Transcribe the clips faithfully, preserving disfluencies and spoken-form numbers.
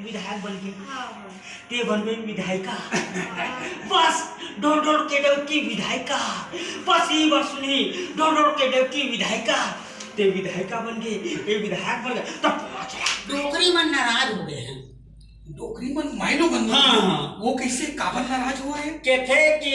विधायक बन के। हाँ, हाँ। ते बनबे विधायिका। बस, ढोर ढोर के डौकी विधायिका। बस, ई बार सुनही, ढोर ढोर के डौकी विधायिका। ते विधायिका बन के, ए विधायक बन के, तब पाँच लाख। डोकरी मन नाराज हो गए हैं। डोकरी मन माइलो बन गए। हाँ, हाँ। वो कैसे, काबर नाराज हुआ है? केथे कि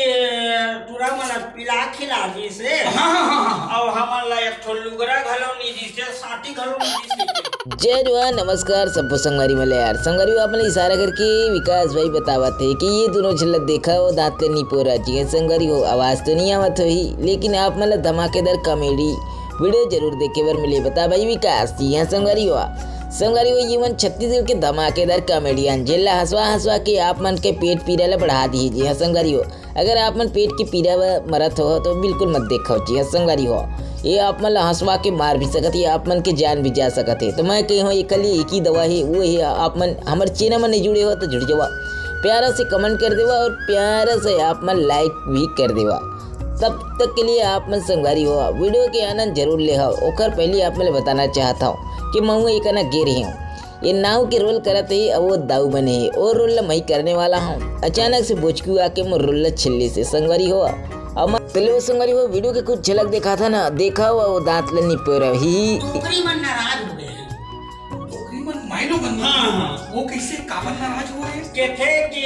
टूरा मन पिला खिला दिस हे। हाँ, हाँ, हाँ, हाँ। अउ हमन ला एक ठो लुगरा घलो नी दिस हे, साटी घलो नी दिस हे। जय जोहार, नमस्कार, सबो संगवारी मन ला यार। संगवारी हो, आप मन ला इशारा करके विकास भाई बतावत हे कि ये दोनों झन ला देखा हो, दांत ले नी पोरा। जी हाँ संगवारी हो, आवाज तो नहीं आवत होही, लेकिन आप मन ला धमाकेदार comedy video जरूर देखे बर मिले। बता भाई विकास, जी हाँ संगवारी हो। संगवारी हो, ये मन छत्तीसगढ़ के धमाकेदार comedian, जेला हंसवा हंसवा के आप मन के पेट पीरा ला बढ़ा दिही। जी हाँ संगवारी हो, अगर आप मन पेट के पीरा बर मरत हो तो बिल्कुल मत देखो। जी हाँ संगवारी हो, ये आप मन ला हंसवा के मार भी सकत हे, आप मन के जान भी जा सकत हे। तो मैं कही हूँ, एकर लिए एक ही दवा हे, वो हे आप मन हमर channel में नहीं जुड़े हो तो जुड़ जावा, प्यारा से comment कर देवा और प्यारा से आप मन like भी कर देवा। तब तक के लिए आप मन संगवारी हो, video के आनंद जरूर लेहव। ओकर पहले आप मन ले बताना चाहत हूँ कि महू एक ना गे रहे हूँ, ये नाव के role करत हे, अउ वो दाऊ बने हे, वो role ला मैं करने वाला हूँ। अचानक से बोचकू आके मोर role ला छिल्लिस हे संगवारी हो। अब मैं, तो लो संगवारी हो, video के कुछ झलक देखाथन, देखा हुआ वो दांत ले निपोरा ही। डोकरी मन नाराज हो गए हैं। डोकरी मन माइलो बन गए। हाँ, हाँ। वो कैसे, काबर नाराज हुआ है? केथे कि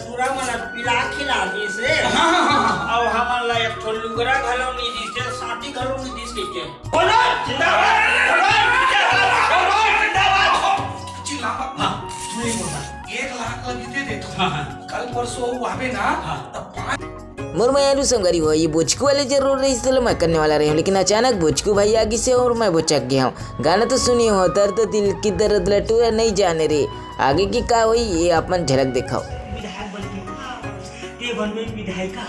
टूरा मन पिला खिला दिस हे। हाँ, हाँ, हाँ, हाँ। अउ हमन ला एक ठो लुगरा घलो नी दिस हे, साटी घलो नी दिस हे। बोलो, जिंदाबाद, बोलो, जिंदाबाद, बोलो, जिंदाबाद। चिल्ला मत। हाँ। तू नहीं बोलना। एक लाख लगी दे दे तू। हाँ, हाँ। कल परसों वो आवे ना, हाँ। तब पाँच। मोर मयारू संगवारी हो, ये बोचकू वाले जरूर रहिस, तो मैं करने वाला रहे हूँ, लेकिन अचानक बोचकू भाई आ गिस हे और मैं बोचक गया हूँ। गाना तो सुने हो, दर्द दिल की दर्द लटूरा नहीं जाने रे, आगे की का होई, ये आप मन झलक देखाओ। विधायक बन के, ते बनबे विधायिका।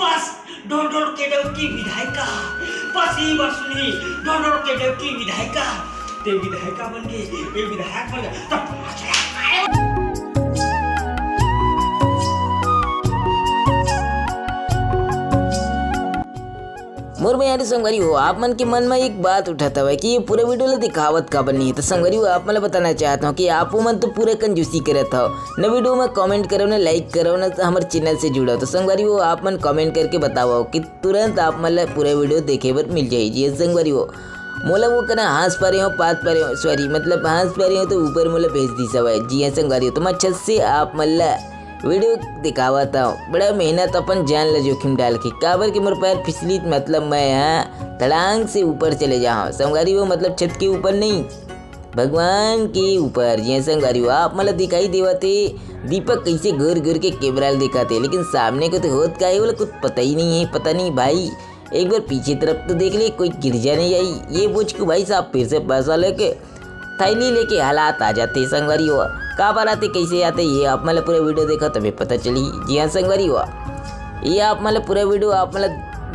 बस, ढोर ढोर के डौकी विधायिका। बस, ई बार सुनही, ढोर ढोर के डौकी विधायिका। ते विधायिका बन के, ए विधायक बन के, तब पाँच लाख आए। मोर मयारू संगवारी हो, आप मन के मन में एक बात उठत हवय कि ये पूरा video ला दिखावत काबर नहीं है। तो संगवारी हो, आप मन ला बताना चाहत हूँ कि आप मन तो पूरा कंजूसी करत हव, न video में comment करव, न like करव, न हमर channel से जुड़व। तो संगवारी हो, आप मन comment करके बतावव कि तुरंत आप मन ला पूरा video देखे बर मिल जाही। जी हाँ संगवारी हो, मोला वो कना हाँस परे हो, पात परे हो, sorry, मतलब हाँस परे हो तो ऊपर मोला भेज दिस हवय। जी हाँ संगवारी हो, तो मैं छत से आप मन ला video दिखावत हव। बड़ा मेहनत, अपन जान ला जोखिम डाल के, काबर के मोर पैर फिसलित, मतलब मैं ह तड़ांग से ऊपर चले जाहूँ। संगवारी हो, मतलब छत के ऊपर नहीं, भगवान के ऊपर। जी हाँ संगवारी हो, आप मन ला दिखाई देवत हे दीपक कैसे घूर घूर के camera ला देखत हे, लेकिन सामने को तो होत का है, वो लोग कुछ पता ही नहीं है। पता नहीं भाई, एक बार पीछे तरफ तो देख ले, कोई गिर जा नहीं आई। ये बोचकू भाई साहब फिर से पैसा लेके, थैली लेके हालात आ जाते संगवारी हो। काबर आते, कैसे आते, ये आप मन ला पूरा video देखा तबे पता चली। जी हाँ संगवारी हो, ये आप मन ला पूरा video आप मन ला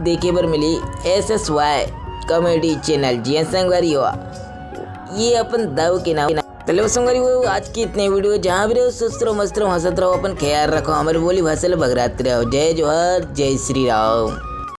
देखे बर मिली S S Y comedy channel। जी हाँ संगवारी हो, ये अपन दाऊ के नाम। तो लो संगवारी हो, आज की इतने video, जहाँ भी रहो स्वस्थ रहो, मस्त रहो, हंसत रहो, अपन ख्याल रखो, हमारी बोली भाषा ले बगरात रहो। जय जोहार, जय श्री राम।